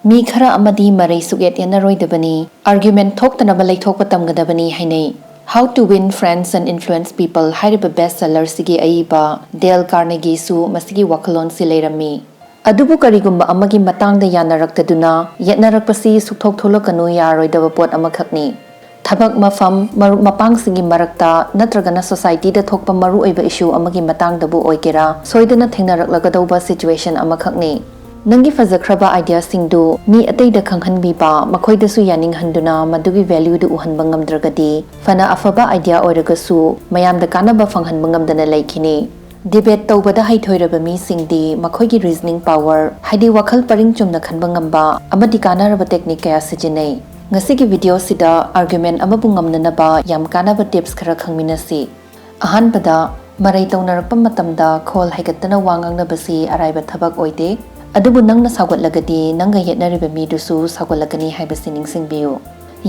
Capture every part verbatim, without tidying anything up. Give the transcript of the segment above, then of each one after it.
ꯃꯤ ꯈꯔ ꯑꯃꯗꯤ ꯃꯔꯩ ꯁꯨꯛꯌꯦꯠ ꯌꯦꯠꯅꯔꯣꯏꯗꯕꯅꯤ, argument ꯊꯣꯛꯇꯅꯕ ꯂꯩꯊꯣꯛꯄ ꯇꯝꯒꯗꯕꯅꯤ ꯍꯥꯏꯅꯩ꯫ How to Win Friends and Influence People ꯍꯥꯏꯔꯤꯕ best sellerꯁꯤꯒꯤ ꯑꯏꯕ ꯗꯦꯜ ꯀꯥꯔꯅꯦꯒꯤꯁꯨ ꯃꯁꯤꯒꯤ ꯋꯥꯈꯜꯂꯣꯟꯁꯤ ꯂꯩꯔꯝꯃꯤ꯫ ꯑꯗꯨꯕꯨ ꯀꯔꯤꯒꯨꯝꯕ ꯑꯃꯒꯤ ꯃꯇꯥꯡꯗ ꯌꯥꯅꯔꯛꯇꯗꯨꯅ ꯌꯦꯠꯅꯔꯛꯄꯁꯤ ꯁꯨꯛꯊꯣꯛ ꯊꯣꯛꯂꯛꯀꯅꯨ, ꯌꯥꯔꯣꯏꯗꯕ ꯄꯣꯠ ꯑꯃꯈꯛꯅꯤ꯫ ꯊꯕꯛ ꯃꯐꯝ, ꯃꯔꯨꯞ ꯃꯄꯥꯡꯁꯤꯡꯒꯤ ꯃꯔꯛꯇ ꯅꯠꯇ꯭ꯔꯒꯅ societyꯗ ꯊꯣꯛꯄ ꯃꯔꯨꯑꯣꯏꯕ issue ꯑꯃꯒꯤ ꯃꯇꯥꯡꯗꯕꯨ ꯑꯣꯏꯒꯦꯔꯥ, ꯁꯣꯏꯗꯅ ꯊꯦꯡꯅꯔꯛꯂꯒꯗꯧꯕ situation ꯑꯃꯈꯛꯅꯤ꯫ ꯅꯪꯒꯤ ꯐꯖꯈ꯭ꯔꯕ ideaꯁꯤꯡꯗꯨ ꯃꯤ ꯑꯇꯩꯗ ꯈꯪꯍꯟꯕꯤꯕ, ꯃꯈꯣꯏꯗꯁꯨ ꯌꯥꯅꯤꯡꯍꯟꯗꯨꯅ ꯃꯗꯨꯒꯤ valueꯗꯨ ꯎꯍꯟꯕ ꯉꯝꯗ꯭ꯔꯒꯗꯤ, ꯐꯅ ꯑꯐꯕ idea ꯑꯣꯏꯔꯒꯁꯨ ꯃꯌꯥꯝꯗ ꯀꯥꯟꯅꯕ ꯐꯪꯍꯟꯕ ꯉꯝꯗꯅ ꯂꯩꯈꯤꯅꯤ꯫ Debate ꯇꯧꯕꯗ ꯍꯩꯊꯣꯏꯔꯕ ꯃꯤꯁꯤꯡꯗꯤ ꯃꯈꯣꯏꯒꯤ reasoning power, ꯍꯥꯏꯗꯤ ꯋꯥꯈꯜ ꯄꯔꯤꯡ ꯆꯨꯝꯅ ꯈꯟꯕ ꯉꯝꯕ ꯑꯃꯗꯤ ꯀꯥꯟꯅꯔꯕ technique ꯀꯌꯥ ꯁꯤꯖꯤꯟꯅꯩ꯫ ꯉꯁꯤꯒꯤ videoꯁꯤꯗ argument ꯑꯃꯕꯨ ꯉꯝꯅꯅꯕ ꯌꯥꯝ ꯀꯥꯟꯅꯕ tips ꯈꯔ ꯈꯪꯃꯤꯟꯅꯁꯤ꯫ ꯑꯍꯥꯟꯕꯗ, ꯃꯔꯩ ꯇꯧꯅꯔꯛꯄ ꯃꯇꯝꯗ ꯈꯣꯜ ꯍꯥꯏꯒꯠꯇꯅ ꯋꯥ ꯉꯥꯡꯅꯕꯁꯤ ꯑꯔꯥꯏꯕ ꯊꯕꯛ ꯑꯣꯏꯗꯦ꯫ ꯑꯗꯨꯕꯨ ꯅꯪꯅ ꯁꯥꯎꯒꯠꯂꯒꯗꯤ ꯅꯪꯒ ꯌꯦꯠꯅꯔꯤꯕ ꯃꯤꯗꯨꯁꯨ ꯁꯥꯎꯒꯠꯂꯛꯀꯅꯤ ꯍꯥꯏꯕꯁꯤ ꯅꯤꯡꯁꯤꯡꯕꯤꯌꯨ꯫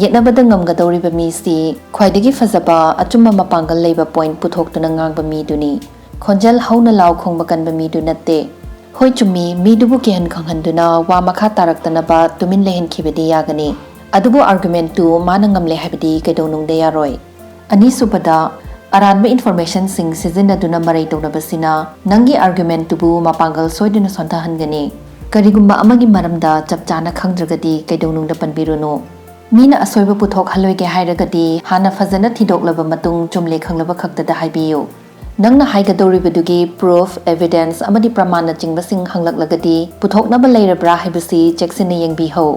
ꯌꯦꯠꯅꯕꯗ ꯉꯝꯒꯗꯧꯔꯤꯕ ꯃꯤꯁꯤ ꯈ꯭ꯋꯥꯏꯗꯒꯤ ꯐꯖꯕ, ꯑꯆꯨꯝꯕ, ꯃꯄꯥꯡꯒꯜ ꯂꯩꯕ point ꯄꯨꯊꯣꯛꯇꯨꯅ ꯉꯥꯡꯕ ꯃꯤꯗꯨꯅꯤ꯫ ꯈꯣꯟꯖꯦꯜ ꯍꯧꯅ ꯂꯥꯎ ꯈꯣꯡꯕ ꯀꯟꯕ ꯃꯤꯗꯨ ꯅꯠꯇꯦ꯫ ꯍꯣꯏ, ꯆꯨꯝꯃꯤ, ꯃꯤꯗꯨꯕꯨ ꯀꯤꯍꯟ ꯈꯪꯍꯟꯗꯨꯅ ꯋꯥ ꯃꯈꯥ ꯇꯥꯔꯛꯇꯅꯕ ꯇꯨꯃꯤꯟ ꯂꯩꯍꯟꯈꯤꯕꯗꯤ ꯌꯥꯒꯅꯤ꯫ ꯑꯗꯨꯕꯨ argumentꯇꯨ ꯃꯥꯅ ꯉꯝꯂꯦ ꯍꯥꯏꯕꯗꯤ ꯀꯩꯗꯧꯅꯨꯡꯗ ꯌꯥꯔꯣꯏ꯫ ꯑꯅꯤꯁꯨꯕꯗ, ꯑꯔꯥꯟꯕ informationꯁꯤꯡ ꯁꯤꯖꯤꯟꯅꯗꯨꯅ ꯃꯔꯩ ꯇꯧꯅꯕꯁꯤꯅ ꯅꯪꯒꯤ argumentꯇꯨꯕꯨ ꯃꯄꯥꯡꯒꯜ ꯁꯣꯏꯗꯅ ꯁꯣꯟꯊꯍꯟꯒꯅꯤ꯫ ꯀꯔꯤꯒꯨꯝꯕ ꯑꯃꯒꯤ ꯃꯔꯝꯗ ꯆꯞ ꯆꯥꯅ ꯈꯪꯗ꯭ꯔꯒꯗꯤ ꯀꯩꯗꯧꯅꯨꯡꯗ ꯄꯟꯕꯤꯔꯨꯅꯨ꯫ ꯃꯤꯅ ꯑꯁꯣꯏꯕ ꯄꯨꯊꯣꯛꯍꯜꯂꯣꯏꯒꯦ ꯍꯥꯏꯔꯒꯗꯤ ꯍꯥꯟꯅ ꯐꯖꯅ ꯊꯤꯗꯣꯛꯂꯕ ꯃꯇꯨꯡ ꯆꯨꯝꯂꯦ ꯈꯪꯂꯕ ꯈꯛꯇꯗ ꯍꯥꯏꯕꯤꯌꯨ꯫ ꯅꯪꯅ ꯍꯥꯏꯒꯗꯧꯔꯤꯕꯗꯨꯒꯤ proof, evidence ꯑꯃꯗꯤ ꯄ꯭ꯔꯃꯥꯟꯅꯆꯤꯡꯕꯁꯤꯡ ꯍꯪꯂꯛꯂꯒꯗꯤ ꯄꯨꯊꯣꯛꯅꯕ ꯂꯩꯔꯕ꯭ꯔꯥ ꯍꯥꯏꯕꯁꯤ ꯆꯦꯛꯁꯤꯟꯅ ꯌꯦꯡꯕꯤꯍꯧ꯫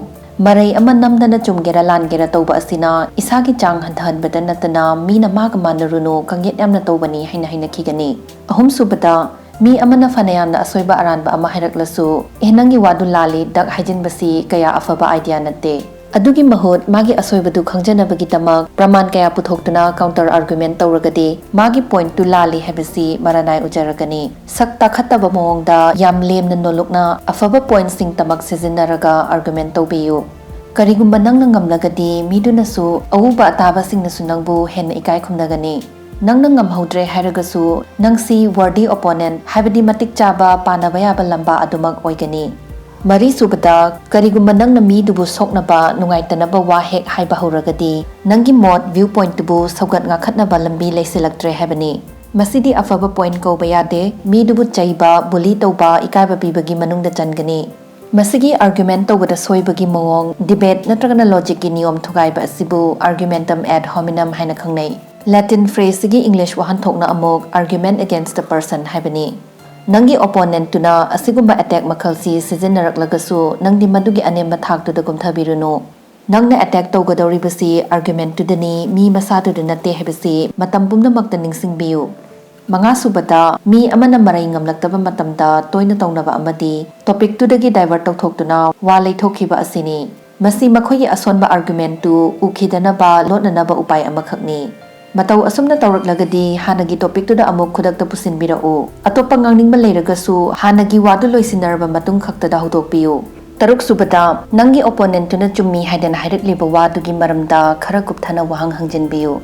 ꯃꯔꯩ ꯑꯃ ꯅꯝꯗꯅ ꯆꯨꯝꯒꯦꯔꯥ ꯂꯥꯟꯒꯦꯔꯥ ꯇꯧꯕ ꯑꯁꯤꯅ ꯏꯁꯥꯒꯤ ꯆꯥꯡ ꯍꯟꯊꯍꯟꯕꯗ ꯅꯠꯇꯅ ꯃꯤꯅ ꯃꯥꯒ ꯃꯥꯟꯅꯔꯨꯅꯨ, ꯀꯥꯡꯌꯦꯠ ꯌꯥꯝꯅ ꯇꯧꯕꯅꯤ ꯍꯥꯏꯅ ꯍꯥꯏꯅꯈꯤꯒꯅꯤ꯫ ꯑꯍꯨꯝꯁꯨꯕꯗ, ꯃꯤ ꯑꯃꯅ ꯐꯅꯌꯥꯝꯅ ꯑꯁꯣꯏꯕ ꯑꯔꯥꯟꯕ ꯑꯃ ꯍꯥꯏꯔꯛꯂꯁꯨ, "ꯑꯦ, ꯅꯪꯒꯤ ꯋꯥꯗꯨ ꯂꯥꯜꯂꯤ," ꯗꯛ ꯍꯥꯏꯖꯤꯟꯕꯁꯤ ꯀꯌꯥ ꯑꯐꯕ idea ꯅꯠꯇꯦ꯫ ꯑꯗꯨꯒꯤ ꯃꯍꯨꯠ ꯃꯥꯒꯤ ꯑꯁꯣꯏꯕꯗꯨ ꯈꯪꯖꯅꯕꯒꯤꯗꯃꯛ ꯄ꯭ꯔꯃꯥꯟ ꯀꯌꯥ ꯄꯨꯊꯣꯛꯇꯨꯅ counter argument ꯇꯧꯔꯒꯗꯤ ꯃꯥꯒꯤ pointꯇꯨ ꯂꯥꯜꯂꯤ ꯍꯥꯏꯕꯁꯤ ꯃꯔꯥꯅꯥꯏ ꯎꯖꯔꯒꯅꯤ꯫ ꯁꯛ ꯇꯥꯈꯠꯇꯕ ꯃꯑꯣꯡꯗ ꯌꯥꯝ ꯂꯦꯝꯅ ꯅꯣꯂꯨꯛꯅ ꯑꯐꯕ pointꯁꯤꯡꯇꯃꯛ ꯁꯤꯖꯤꯟꯅꯔꯒ argument ꯇꯧꯕꯤꯌꯨ꯫ ꯀꯔꯤꯒꯨꯝꯕ ꯅꯪꯅ ꯉꯝꯂꯒꯗꯤ ꯃꯤꯗꯨꯅꯁꯨ, ꯑꯎꯕ ꯑꯇꯥꯕꯁꯤꯡꯅꯁꯨ ꯅꯪꯕꯨ ꯍꯦꯟꯅ ꯏꯀꯥꯏ ꯈꯨꯝꯅꯒꯅꯤ꯫ ꯅꯪꯅ ꯉꯝꯍꯧꯗ꯭ꯔꯦ ꯍꯥꯏꯔꯒꯁꯨ ꯅꯪꯁꯤ worthy opponent, ꯍꯥꯏꯕꯗꯤ ꯃꯇꯤꯛ ꯆꯥꯕ ꯄꯥꯟꯅꯕ ꯌꯥꯕ ꯂꯝꯕꯥ ꯑꯗꯨꯃꯛ ꯑꯣꯏꯒꯅꯤ꯫ ꯃꯔꯤꯁꯨꯕꯗ, ꯀꯔꯤꯒꯨꯝꯕ ꯅꯪꯅ ꯃꯤꯗꯨꯕꯨ ꯁꯣꯛꯅꯕ, ꯅꯨꯡꯉꯥꯏꯇꯅꯕ ꯋꯥ ꯍꯦꯛ ꯍꯥꯏꯕ ꯍꯧꯔꯒꯗꯤ, ꯅꯪꯒꯤ ꯃꯣꯠ, view point ꯇꯨꯕꯨ ꯁꯧꯒꯠ ꯉꯥꯈꯠꯅꯕ ꯂꯝꯕꯤ ꯂꯩꯁꯤꯜꯂꯛꯇ꯭ꯔꯦ ꯍꯥꯏꯕꯅꯤ꯫ ꯃꯁꯤꯗꯤ ꯑꯐꯕ point ꯀꯧꯕ ꯌꯥꯗꯦ꯫ ꯃꯤꯗꯨꯕꯨ ꯆꯩꯕ, bully ꯇꯧꯕ, ꯏꯀꯥꯏꯕ ꯄꯤꯕꯒꯤ ꯃꯅꯨꯡꯗ ꯆꯟꯒꯅꯤ꯫ ꯃꯁꯤꯒꯤ argument ꯇꯧꯕꯗ ꯁꯣꯏꯕꯒꯤ ꯃꯑꯣꯡ, debate ꯅꯠꯇ꯭ꯔꯒꯅ logic ꯀꯤ ꯅꯤꯌꯣꯝ ꯊꯨꯒꯥꯏꯕ ꯑꯁꯤꯕꯨ argumentum ad hominem ꯍꯥꯏꯅ ꯈꯪꯅꯩ꯫ Latin phrase ꯁꯤꯒꯤ English ꯋꯥꯍꯟꯊꯣꯛꯅ ꯑꯃꯨꯛ argument against the person ꯍꯥꯏꯕꯅꯤ꯫ ꯅꯪꯒꯤ opponent ꯇꯨꯅ ꯑꯁꯤꯒꯨꯝꯕ attack ꯃꯈꯜꯁꯤ ꯁꯤꯖꯤꯟꯅꯔꯛꯂꯒꯁꯨ, ꯅꯪꯗꯤ ꯃꯗꯨꯒꯤ ꯑꯅꯦꯝꯕ ꯊꯥꯛꯇꯨꯗ ꯀꯨꯝꯊꯕꯤꯔꯨꯅꯨ꯫ ꯅꯪꯅ attack ꯇꯧꯒꯗꯧꯔꯤꯕꯁꯤ argument ꯇꯨꯗꯅꯤ, ꯃꯤ ꯃꯁꯥꯗꯨꯗ ꯅꯠꯇꯦ ꯍꯥꯏꯕꯁꯤ ꯃꯇꯝ ꯄꯨꯝꯅꯃꯛꯇ ꯅꯤꯡꯁꯤꯡꯕꯤꯌꯨ꯫ ꯃꯉꯥꯁꯨꯕꯗ, ꯃꯤ ꯑꯃꯅ ꯃꯔꯩ ꯉꯝꯂꯛꯇꯕ ꯃꯇꯝꯗ ꯇꯣꯏꯅ ꯇꯧꯅꯕ ꯑꯃꯗꯤ topic ꯇꯨꯗꯒꯤ divert ꯇꯧꯊꯣꯛꯇꯨꯅ ꯋꯥ ꯂꯩꯊꯣꯛꯈꯤꯕ ꯑꯁꯤꯅꯤ꯫ ꯃꯁꯤ ꯃꯈꯣꯏꯒꯤ ꯑꯁꯣꯟꯕ argument ꯇꯨ ꯎꯈꯤꯗꯅꯕ ꯂꯣꯠꯅꯅꯕ ꯎꯄꯥꯏ ꯑꯃꯈꯛꯅꯤ꯫ ꯃꯇꯧ ꯑꯁꯨꯝꯅ ꯇꯧꯔꯛꯂꯒꯗꯤ ꯍꯥꯟꯅꯒꯤ topic ꯇꯨꯗ ꯑꯃꯨꯛ ꯈꯨꯗꯛꯇ ꯄꯨꯁꯤꯟꯕꯤꯔꯛꯎ꯫ ꯑꯇꯣꯞꯄ ꯉꯥꯡꯅꯤꯡꯕ ꯂꯩꯔꯒꯁꯨ ꯍꯥꯟꯅꯒꯤ ꯋꯥꯗꯨ ꯂꯣꯏꯁꯤꯟꯅꯔꯕ ꯃꯇꯨꯡ ꯈꯛꯇꯗ ꯍꯧꯗꯣꯛꯄꯤꯌꯨ꯫ ꯇꯔꯨꯛꯁꯨꯕꯗ, ꯅꯪꯒꯤ opponent ꯇꯨꯅ ꯆꯨꯝꯃꯤ ꯍꯥꯏꯗꯅ ꯍꯥꯏꯔꯛꯂꯤꯕ ꯋꯥꯗꯨꯒꯤ ꯃꯔꯝꯗ ꯈꯔ ꯀꯨꯞꯊꯅ ꯋꯥꯍꯪ ꯍꯪꯖꯤꯟꯕꯤꯌꯨ꯫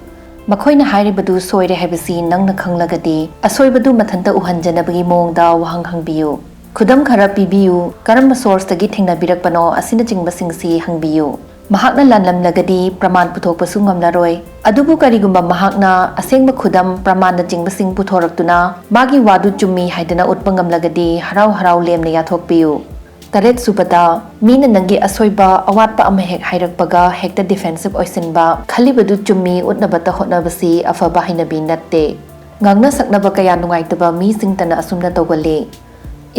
ꯃꯈꯣꯏꯅ ꯍꯥꯏꯔꯤꯕꯗꯨ ꯁꯣꯏꯔꯦ ꯍꯥꯏꯕꯁꯤ ꯅꯪꯅ ꯈꯪꯂꯒꯗꯤ, ꯑꯁꯣꯏꯕꯗꯨ ꯃꯊꯟꯇ ꯎꯍꯟꯖꯅꯕꯒꯤ ꯃꯑꯣꯡꯗ ꯋꯥꯍꯪ ꯍꯪꯕꯤꯌꯨ꯫ ꯈꯨꯗꯝ ꯈꯔ ꯄꯤꯕꯤꯌꯨ, ꯀꯔꯝꯕ source ꯇꯒꯤ ꯊꯦꯡꯅꯕꯤꯔꯛꯄꯅꯣ ꯑꯁꯤꯅꯆꯤꯡꯕꯁꯤꯡꯁꯤ ꯍꯪꯕꯤꯌꯨ꯫ ꯃꯍꯥꯛꯅ ꯂꯥꯟꯂꯝꯂꯒꯗꯤ ꯄ꯭ꯔꯃꯥꯟ ꯄꯨꯊꯣꯛꯄꯁꯨ ꯉꯝꯂꯔꯣꯏ꯫ ꯑꯗꯨꯕꯨ ꯀꯔꯤꯒꯨꯝꯕ ꯃꯍꯥꯛꯅ ꯑꯁꯦꯡꯕ ꯈꯨꯗꯝ, ꯄ꯭ꯔꯃꯥꯟꯅꯆꯤꯡꯕꯁꯤꯡ ꯄꯨꯊꯣꯔꯛꯇꯨꯅ ꯃꯥꯒꯤ ꯋꯥꯗꯨ ꯆꯨꯝꯃꯤ ꯍꯥꯏꯗꯅ ꯎꯠꯄ ꯉꯝꯂꯒꯗꯤ ꯍꯔꯥꯎ ꯍꯔꯥꯎ ꯂꯦꯝꯅ ꯌꯥꯊꯣꯛꯄꯤꯌꯨ꯫ ꯇꯔꯦꯠꯁꯨꯕꯗ, ꯃꯤꯅ ꯅꯪꯒꯤ ꯑꯁꯣꯏꯕ, ꯑꯋꯥꯠꯄ ꯑꯃ ꯍꯦꯛ ꯍꯥꯏꯔꯛꯄꯒ ꯍꯦꯛꯇ defensive ꯑꯣꯏꯁꯤꯟꯕ, ꯈꯜꯂꯤꯕꯗꯨ ꯆꯨꯝꯃꯤ ꯎꯠꯅꯕꯇ ꯍꯣꯠꯅꯕꯁꯤ ꯑꯐꯕ ꯍꯩꯅꯕꯤ ꯅꯠꯇꯦ꯫ ꯉꯥꯡꯅ ꯁꯛꯅꯕ ꯀꯌꯥ ꯅꯨꯡꯉꯥꯏꯇꯕ ꯃꯤꯁꯤꯡꯇꯅ ꯑꯁꯨꯝꯅ ꯇꯧꯒꯜꯂꯤ꯫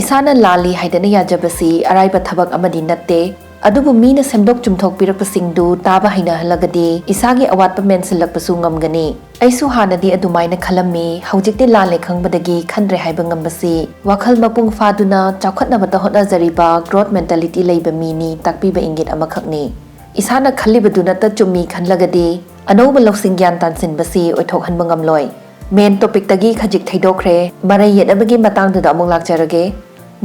ꯏꯁꯥꯅ ꯂꯥꯜꯂꯤ ꯍꯥꯏꯗꯅ ꯌꯥꯖꯕꯁꯤ ꯑꯔꯥꯏꯕ ꯊꯕꯛ ꯑꯃꯗꯤ ꯅꯠꯇꯦ, ꯑꯗꯨꯕꯨ ꯃꯤꯅ ꯁꯦꯝꯗꯣꯛ ꯆꯨꯝꯊꯣꯛꯄꯤꯔꯛꯄꯁꯤꯡꯗꯨ ꯇꯥꯕ ꯍꯩꯅꯍꯜꯂꯒꯗꯤ ꯏꯁꯥꯒꯤ ꯑꯋꯥꯠꯄ ꯃꯦꯟꯁꯤꯜꯂꯛꯄꯁꯨ ꯉꯝꯒꯅꯤ꯫ ꯑꯩꯁꯨ ꯍꯥꯟꯅꯗꯤ ꯑꯗꯨꯃꯥꯏꯅ ꯈꯜꯂꯝꯃꯤ, ꯍꯧꯖꯤꯛꯇꯤ ꯂꯥꯜꯂꯦ ꯈꯪꯕꯗꯒꯤ ꯈꯟꯗ꯭ꯔꯦ ꯍꯥꯏꯕ ꯉꯝꯕꯁꯤ ꯋꯥꯈꯜ ꯃꯄꯨꯡ ꯐꯥꯗꯨꯅ ꯆꯥꯎꯈꯠꯅꯕꯇ ꯍꯣꯠꯅꯖꯔꯤꯕ growth mentality ꯂꯩꯕ ꯃꯤꯅꯤ ꯇꯥꯛꯄꯤꯕ ꯏꯪꯒꯤꯠ ꯑꯃꯈꯛꯅꯤ꯫ ꯏꯁꯥꯅ ꯈꯜꯂꯤꯕꯗꯨ ꯅꯠꯇ ꯆꯨꯝꯃꯤ ꯈꯜꯂꯒꯗꯤ ꯑꯅꯧꯕ ꯂꯧꯁꯤꯡ ꯒ꯭ꯌꯥꯟ ꯇꯥꯟꯁꯤꯟꯕꯁꯤ ꯑꯣꯏꯊꯣꯛꯍꯟꯕ ꯉꯝꯂꯣꯏ꯫ Main topic ꯇꯒꯤ ꯈꯖꯤꯛ ꯊꯩꯗꯣꯛꯈ꯭ꯔꯦ, ꯃꯔꯩ ꯌꯦꯠꯅꯕꯒꯤ ꯃꯇꯥꯡꯗꯨꯗ ꯑꯃꯨꯛ ꯂꯥꯛꯆꯔꯒꯦ꯫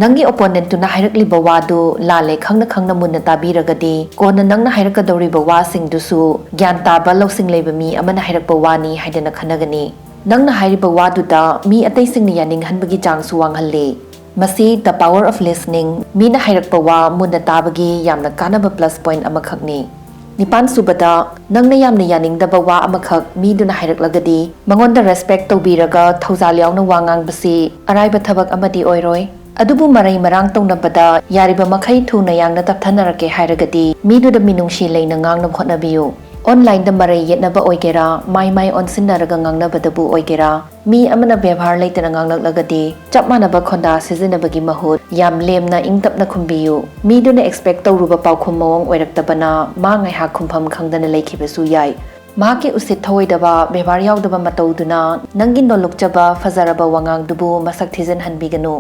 ꯅꯪꯒꯤ opponent ꯇꯨꯅ ꯍꯥꯏꯔꯛꯂꯤꯕ ꯋꯥꯗꯨ ꯂꯥꯜꯂꯦ ꯈꯪꯅ ꯈꯪꯅ ꯃꯨꯟꯅ ꯇꯥꯕꯤꯔꯒꯗꯤ, ꯀꯣꯟꯅ ꯅꯪꯅ ꯍꯥꯏꯔꯛꯀꯗꯧꯔꯤꯕ ꯋꯥꯁꯤꯡꯗꯨꯁꯨ ꯒ꯭ꯌꯥꯟ ꯇꯥꯕ, ꯂꯧꯁꯤꯡ ꯂꯩꯕ ꯃꯤ ꯑꯃꯅ ꯍꯥꯏꯔꯛꯄ ꯋꯥꯅꯤ ꯍꯥꯏꯗꯅ ꯈꯟꯅꯒꯅꯤ꯫ ꯅꯪꯅ ꯍꯥꯏꯔꯤꯕ ꯋꯥꯗꯨꯗ ꯃꯤ ꯑꯇꯩꯁꯤꯡꯅ ꯌꯥꯅꯤꯡꯍꯟꯕꯒꯤ ꯆꯥꯡꯁꯨ ꯋꯥꯡꯍꯜꯂꯤ꯫ ꯃꯁꯤ The Power of Listening, ꯃꯤꯅ ꯍꯥꯏꯔꯛꯄ ꯋꯥ ꯃꯨꯟꯅ ꯇꯥꯕꯒꯤ ꯌꯥꯝꯅ ꯀꯥꯟꯅꯕ plus point ꯑꯃꯈꯛꯅꯤ꯫ ꯅꯤꯄꯥꯟ ꯁꯨꯕꯗ, ꯅꯪꯅ ꯌꯥꯝꯅ ꯌꯥꯅꯤꯡꯗꯕ ꯋꯥ ꯑꯃꯈꯛ ꯃꯤꯗꯨꯅ ꯍꯥꯏꯔꯛꯂꯒꯗꯤ, ꯃꯉꯣꯟꯗ respect ꯇꯧꯕꯤꯔꯒ ꯊꯧꯖꯥꯜ ꯌꯥꯎꯅ ꯋꯥ ꯉꯥꯡꯕꯁꯤ ꯑꯔꯥꯏꯕ ꯊꯕꯛ ꯑꯃꯗꯤ ꯑꯣꯏꯔꯣꯏ꯫ ꯑꯗꯨꯕꯨ ꯃꯔꯩ ꯃꯔꯥꯡ ꯇꯧꯅꯕꯗ ꯌꯥꯔꯤꯕ ꯃꯈꯩ ꯊꯨꯅ ꯌꯥꯡꯅ ꯇꯞꯊꯅꯔꯛꯀꯦ ꯍꯥꯏꯔꯒꯗꯤ, ꯃꯤꯗꯨꯗ ꯃꯤꯅꯨꯡꯁꯤ ꯂꯩꯅ ꯉꯥꯡꯅꯕ ꯍꯣꯠꯅꯕꯤꯌꯨ꯫ Online ꯗ ꯃꯔꯩ ꯌꯦꯠꯅꯕ ꯑꯣꯏꯒꯦꯔꯥ, ꯃꯥꯏ ꯃꯥꯏ ꯑꯣꯟꯁꯤꯟꯅꯔꯒ ꯉꯥꯡꯅꯕꯗꯕꯨ ꯑꯣꯏꯒꯦꯔꯥ, ꯃꯤ ꯑꯃꯅ ꯕꯦꯕꯥꯔ ꯂꯩꯇꯅ ꯉꯥꯡꯂꯛꯂꯒꯗꯤ, ꯆꯞ ꯃꯥꯟꯅꯕ ꯈꯣꯟꯗꯥ ꯁꯤꯖꯤꯟꯅꯕꯒꯤ ꯃꯍꯨꯠ, ꯌꯥꯝ ꯂꯦꯝꯅ ꯏꯪ ꯇꯞꯅ ꯈꯨꯝꯕꯤꯌꯨ꯫ ꯃꯤꯗꯨꯅ expect ꯇꯧꯔꯨꯕ ꯄꯥꯎꯈꯨꯝ ꯃꯑꯣꯡ ꯑꯣꯏꯔꯛꯇꯕꯅ, ꯃꯥ ꯉꯥꯏꯍꯥꯛ ꯈꯨꯝꯐꯝ ꯈꯪꯗꯅ ꯂꯩꯈꯤꯕꯁꯨ ꯌꯥꯏ꯫ ꯃꯍꯥꯛꯀꯤ ꯎꯁꯤꯠ ꯊꯑꯣꯏꯗꯕ, ꯕꯦꯕꯥꯔ ꯌꯥꯎꯗꯕ ꯃꯇꯧꯗꯨꯅ ꯅꯪꯒꯤ ꯅꯣꯜꯂꯨꯛꯆꯕ, ꯐꯖꯔꯕ ꯋꯥꯉꯥꯡꯗꯨꯕꯨ ꯃꯁꯛ ꯊꯤꯖꯤꯟꯍꯟꯕꯤꯒꯅꯨ꯫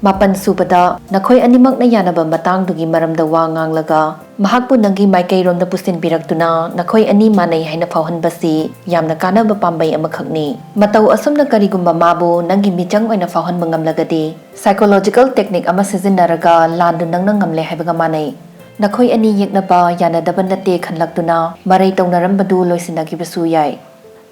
ꯃꯥꯄꯟ ꯁꯨꯕꯗ, ꯅꯈꯣꯏ ꯑꯅꯤꯃꯛꯅ ꯌꯥꯅꯕ ꯃꯇꯥꯡꯗꯨꯒꯤ ꯃꯔꯝꯗ ꯋꯥ ꯉꯥꯡꯂꯒ, ꯃꯍꯥꯛꯄꯨ ꯅꯪꯒꯤ ꯃꯥꯏꯀꯩꯔꯣꯝꯗ ꯄꯨꯁꯤꯟꯕꯤꯔꯛꯇꯨꯅ ꯅꯈꯣꯏ ꯑꯅꯤ ꯃꯥꯟꯅꯩ ꯍꯥꯏꯅ ꯐꯥꯎꯍꯟꯕꯁꯤ ꯌꯥꯝꯅ ꯀꯥꯟꯅꯕ ꯄꯥꯝꯕꯩ ꯑꯃꯈꯛꯅꯤ꯫ ꯃꯇꯧ ꯑꯁꯨꯝꯅ ꯀꯔꯤꯒꯨꯝꯕ ꯃꯥꯕꯨ ꯅꯪꯒꯤ ꯃꯤꯆꯪ ꯑꯣꯏꯅ ꯐꯥꯎꯍꯟꯕ ꯉꯝꯂꯒꯗꯤ, psychological technique ꯑꯃ ꯁꯤꯖꯤꯟꯅꯔꯒ ꯂꯥꯟꯗꯨ ꯅꯪꯅ ꯉꯝꯂꯦ ꯍꯥꯏꯕꯒ ꯃꯥꯟꯅꯩ꯫ ꯅꯈꯣꯏ ꯑꯅꯤ ꯌꯦꯛꯅꯕ ꯌꯥꯅꯗꯕ ꯅꯠꯇꯦ ꯈꯟꯂꯛꯇꯨꯅ ꯃꯔꯩ ꯇꯧꯅꯔꯝꯕꯗꯨ ꯂꯣꯏꯁꯤꯟꯅꯈꯤꯕꯁꯨ ꯌꯥꯏ꯫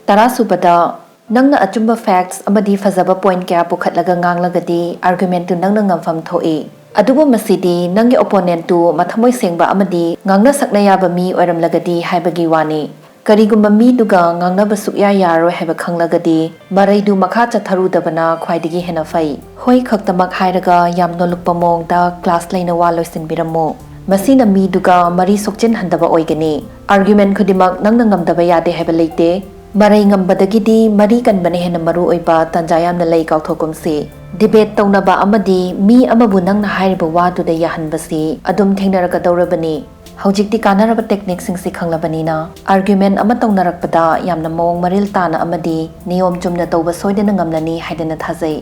ꯇꯔꯥ ꯁꯨꯕꯗ, ꯅꯪꯅ ꯑꯆꯨꯝꯕ facts ꯑꯃꯗꯤ ꯐꯖꯕ point ꯀꯌꯥ ꯄꯨꯈꯠꯂꯒ ꯉꯥꯡꯂꯒꯗꯤ, argument ꯇꯨ ꯅꯪꯅ ꯉꯝꯐꯝ ꯊꯣꯛꯏ꯫ ꯑꯗꯨꯕꯨ ꯃꯁꯤꯗꯤ ꯅꯪꯒꯤ opponent ꯇꯨ ꯃꯊꯃꯣꯏ ꯁꯦꯡꯕ ꯑꯃꯗꯤ ꯉꯥꯡꯅ ꯁꯛꯅ ꯌꯥꯕ ꯃꯤ ꯑꯣꯏꯔꯝꯂꯒꯗꯤ ꯍꯥꯏꯕꯒꯤ ꯋꯥꯅꯤ꯫ ꯀꯔꯤꯒꯨꯝꯕ ꯃꯤꯗꯨꯒ ꯉꯥꯡꯅꯕ ꯁꯨꯛꯌꯥ ꯌꯥꯔꯣꯏ ꯍꯥꯏꯕ ꯈꯪꯂꯒꯗꯤ, ꯃꯔꯩꯗꯨ ꯃꯈꯥ ꯆꯠꯊꯔꯨꯗꯕꯅ ꯈ꯭ꯋꯥꯏꯗꯒꯤ ꯍꯦꯟꯅ ꯐꯩ꯫ ꯍꯣꯏ ꯈꯛꯇꯃꯛ ꯍꯥꯏꯔꯒ ꯌꯥꯝ ꯅꯣꯜꯂꯨꯛꯄ ꯃꯑꯣꯡꯗ class ꯂꯩꯅ ꯋꯥ ꯂꯣꯏꯁꯤꯟꯕꯤꯔꯝꯃꯨ꯫ ꯃꯁꯤꯅ ꯃꯤꯗꯨꯒ ꯃꯔꯤ ꯁꯣꯛꯆꯤꯟꯍꯟꯗꯕ ꯑꯣꯏꯒꯅꯤ꯫ Argument ꯈꯨꯗꯤꯡꯃꯛ ꯅꯪꯅ ꯉꯝꯗꯕ ꯌꯥꯗꯦ ꯍꯥꯏꯕ ꯂꯩꯇꯦ꯫ ꯃꯔꯩ ꯉꯝꯕꯗꯒꯤꯗꯤ ꯃꯔꯤ ꯀꯟꯕꯅ ꯍꯦꯟꯅ ꯃꯔꯨ ꯑꯣꯏꯕ ꯇꯥꯟꯖꯥ ꯌꯥꯝꯅ ꯂꯩ, ꯀꯥꯎꯊꯣꯛꯀꯨꯝꯁꯤ꯫ Debate ꯇꯧꯅꯕ ꯑꯃꯗꯤ ꯃꯤ ꯑꯃꯕꯨ ꯅꯪꯅ ꯍꯥꯏꯔꯤꯕ ꯋꯥꯗꯨꯗ ꯌꯥꯍꯟꯕꯁꯤ ꯑꯗꯨꯝ ꯊꯦꯡꯅꯔꯛꯀꯗꯧꯔꯕꯅꯤ꯫ ꯍꯧꯖꯤꯛꯇꯤ ꯀꯥꯟꯅꯔꯕ technique ꯁꯤꯡꯁꯤ ꯈꯪꯂꯕꯅꯤꯅ, argument ꯑꯃ ꯇꯧꯅꯔꯛꯄꯗ ꯌꯥꯝꯅ ꯃꯑꯣꯡ ꯃꯔꯤꯜ ꯇꯥꯅ ꯑꯃꯗꯤ ꯅꯤꯌꯣꯝ ꯆꯨꯝꯅ ꯇꯧꯕ ꯁꯣꯏꯗꯅ ꯉꯝꯂꯅꯤ ꯍꯥꯏꯗꯅ ꯊꯥꯖꯩ꯫